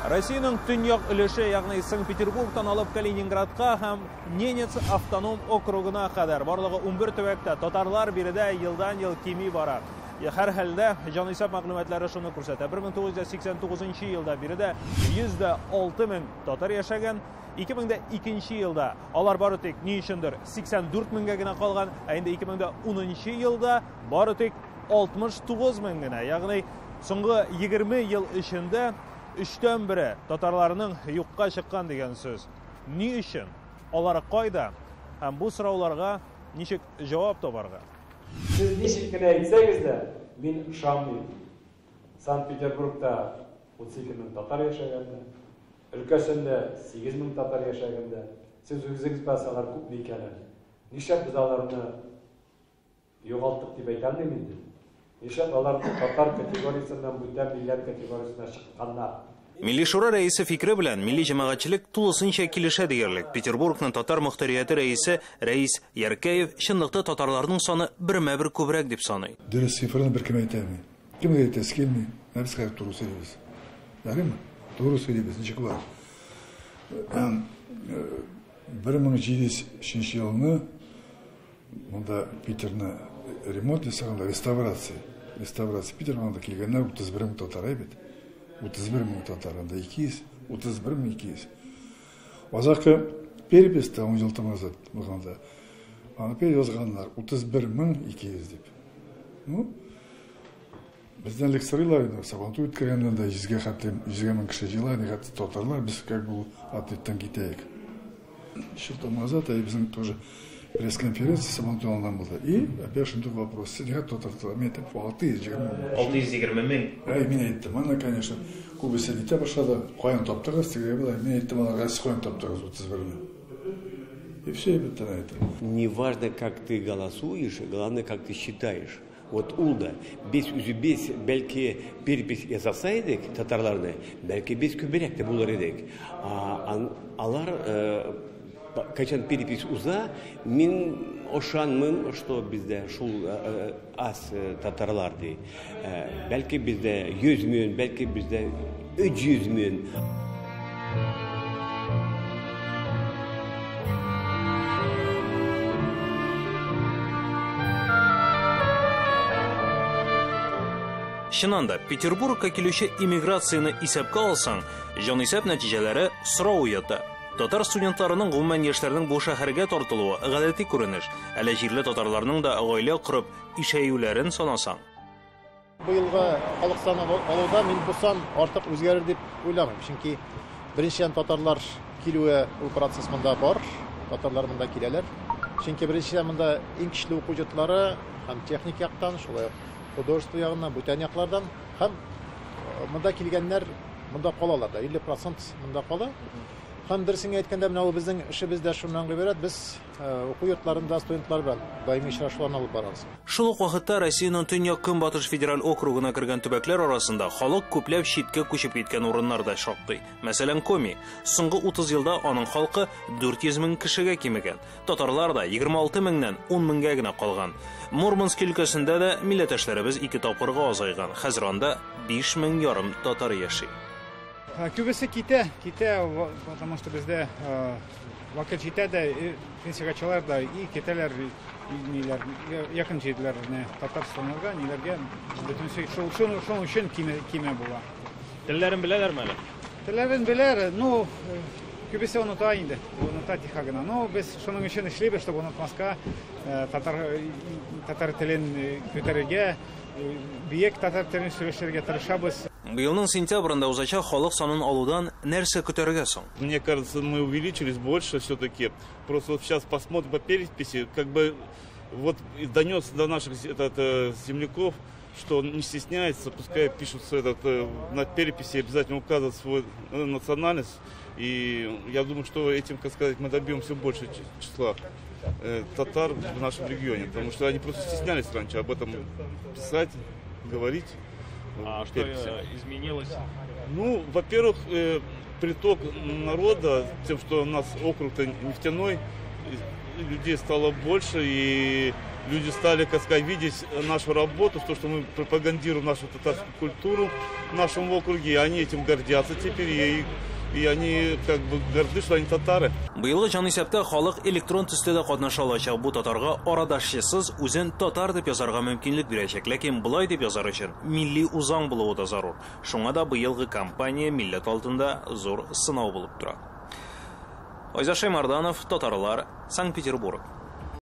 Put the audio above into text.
Россиянең төньяк өлеше, ягъни Санкт-Петербургтан алып Калининградка һәм Ненец автоном округына кадәр барлыгы 11 төбәктә татарлар биредә елдан-ел кими бара. Һәрхәлдә җанисәп мәгълүматлары шуны күрсәтә. 1989 елда биредә 106 мең татар яшәгән. 2002 елда алар бары тик ни өчендер 84 меңгә генә калган, ә инде 2010 елда бары тик 69 мең генә. Ягъни соңгы 20 ел эчендә өчтән бере татарларның юкка чыккан дигән сүз. Ни өчен? Алар кайда? Һәм бу сорауларга ничек җавап табарга? Сез ничек кенә әйтсәгез дә, мин ышанмыйм. Санкт-Петербургта 32 мең татар яшәгәндә, өлкәсендә 8 мең татар яшәгәндә, сез үзегез беләсез алар күпме икәнен. Нишләп без аларны югалттык дип әйтә алмыйм инде. Нишләп алар татар категориясеннән бүтән милләт категориясенә чыкканнар? Милли Шура рәисе фикере белән милли җәмәгатьчелек тулысынча килешә диярлек. Петербургның татар мохтарияте рәисе Рәис Яркәев чынлыкта татарларның саны бермә-бер күбрәк дип саный. Дөрес цифраны беркем әйтә алмый. Кемгә әйтәсе килми, менә без хәзер туры сөйлибез. Ярыймы? Туры сөйлибез, ничек бар. 1703 елны монда Питерны ремонт ясаганда, реставрация. Реставрация Питер анда килгәннәр 31 мең татар бит. 31 мең татар, анда 200, 31 мең 200. Азакы переписьтә 10 ел назад булганда, аны язганнар 31 мең 200 дип. Ну, бездән элек сорыйлар инде, Сабантуй үткәргәндә дә 100гә хәтле, 100 мең кеше җыела, нигә татарлар, без как бы ответтан китәек. Еще там назад, и безнең тоже пресс-конференция Сабантуй алдыннан булды. И опять шундый вопрос. Нигә татар, мин әйтәм, 620 мең. 620 мең. Әй, мин әйттем, аны, конечно, күбесе нитә башлады, каян таптыгыз, теге болай. Мин әйттем, аларга сез каян таптыгыз 31-не. И все, и бетте әйтте. Не важно, как ты голосуешь, главное, как ты считаешь. Вот ул да, без үзебез, бәлки перепись ясаса идек татарларны, бәлки без күбрәк тә булыр идек. Алар кайчан перепись уза, мин ышанмыйм, что бездә шул аз татарлар ди. Бәлки бездә 100 мең, бәлки бездә 300 мең. Чыннан да, Петербургка килүче иммиграцияне исәпкә алсаң, җанисәп нәтиҗәләре сорау уята. Татар студентларының, гомумән яшьләрнең бу шәһәргә тартылуы гадәти күренеш. Әле җирле татарларның да гаилә корып ишәюләрен санасаң. Быелгы халык саны алуда мин бу сан артык үзгәрер дип уйламыйм. Чөнки беренчедән татарлар килүе ул процесс монда бар. Татарлар монда киләләр. Чөнки беренчедән монда иң көчле уку йортлары һәм техник яктан, шулай ук художество ягыннан, бүтән яклардан һәм монда килгәннәр монда калалар да, 50% монда кала. Һәм дөресен әйткәндә, менә ул безнең эшебез дә шуннан гыйбарәт, без уку йортларында студентлар белән даими очрашуларны алып барабыз. Шул ук вакытта Россиянең Төньяк-Көнбатыш федераль округына кергән төбәкләр арасында халык күпләп читкә күчеп киткән урыннар да шактый. Мәсәлән, Коми. Соңгы 30 елда аның халкы 400 мең кешегә кимегән. Татарлар да 26 меңнән 10 меңгә генә калган. Мурманск өлкәсендә дә милләттәшләребез 2 тапкырга азайган. Хәзер анда 5 мең ярым татар яши. Күбесе китә, китә, потому что бездә вакыт җитә дә, пенсиягә чыгалар да, и китәләр, ниләр, якын җирләренә, Татарстаннарга, ниләргә, бөтенесе шул өчен киме була. Телләрен беләләрме әле? Телләрен беләр, ну, күбесе оныта инде, оныта тихо гына. Но без шуның өчен эшлибез, чтобы онытмаска, татар телен күтәрергә, биек татар телен сөйләшергә тырышабыз. Быелның сентябрендә узачак халык санын алудан нәрсә көтәргә соң? Мне кажется, мы увеличились больше все-таки. Просто вот сейчас посмотрим по переписи, как бы вот донес до наших земляков, что он не стесняется, пускай пишут на переписи, обязательно указывают свою национальность. И я думаю, что этим, как сказать, мы добьемся больше числа татар в нашем регионе, потому что они просто стеснялись раньше об этом писать, говорить. А что изменилось? Ну, во-первых, приток народа, тем, что у нас округ-то нефтяной, людей стало больше, и Люди стали, как сказать, видеть нашу работу, то, что мы пропагандируем нашу татарскую культуру в нашем округе, и они этим гордятся теперь, и они как бы горды, что они татары. Быелгы җанисәптә халык электрон төстә дә катнаша алачак. Бу татарга арадашчысыз үзен татар дип язарга мөмкинлек бирәчәк. Ләкин болай дип язар өчен милли үзаң булуы да зарур. Шуңа да быелгы кампания милләт алдында зур сынау булып тора. Айзат Шаймарданов, Татарлар, Санкт-Петербург.